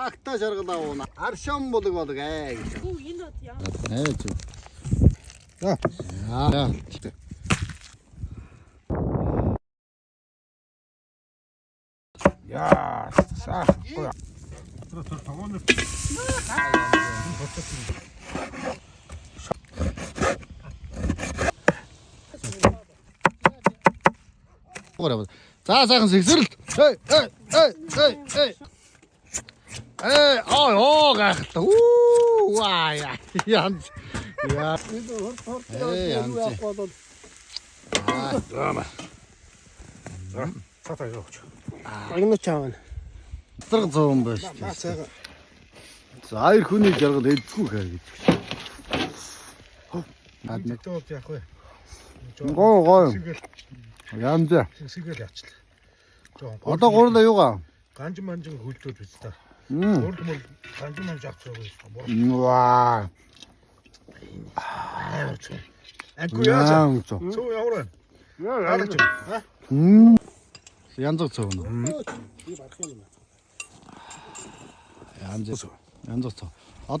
Агта жаргал авна. Аршан булаг болог ээ гэж. Хүү энэ бод яа. Ээ зү. За. Яа. Яа, сайхан гоё. Тэр тогооны Гурав. За сайхан сэгсрэлт. Эй эй эй эй эй. Эй, ой оо гайхалтай. Үү ваа яа. Янз. Яа. Эй, янз. За. Цаатаа явууч. Агнууч аавна. Зарга зовон байж. Сайхан. За аяр хүний жаргал эдгүй хэр гэж. Наад нэг Тэгтээ бол яах вэ? Гоо гоо. Сэгэл Янз. сэгэл яачлаа. Жохон. Одоо гурлаа юугаа? Ганжин манжин хөлдөөд биз та. Мм. Урд мөр ганжин манж авч байгаа юм. Ваа. Амар цоо. Анку яа. Яа. Цоо. Цоо ямар байна? Яадаг ч. Аа? Мм. Янз цоо нөө. Би барах юм. Янз. Янз цоо. Одоо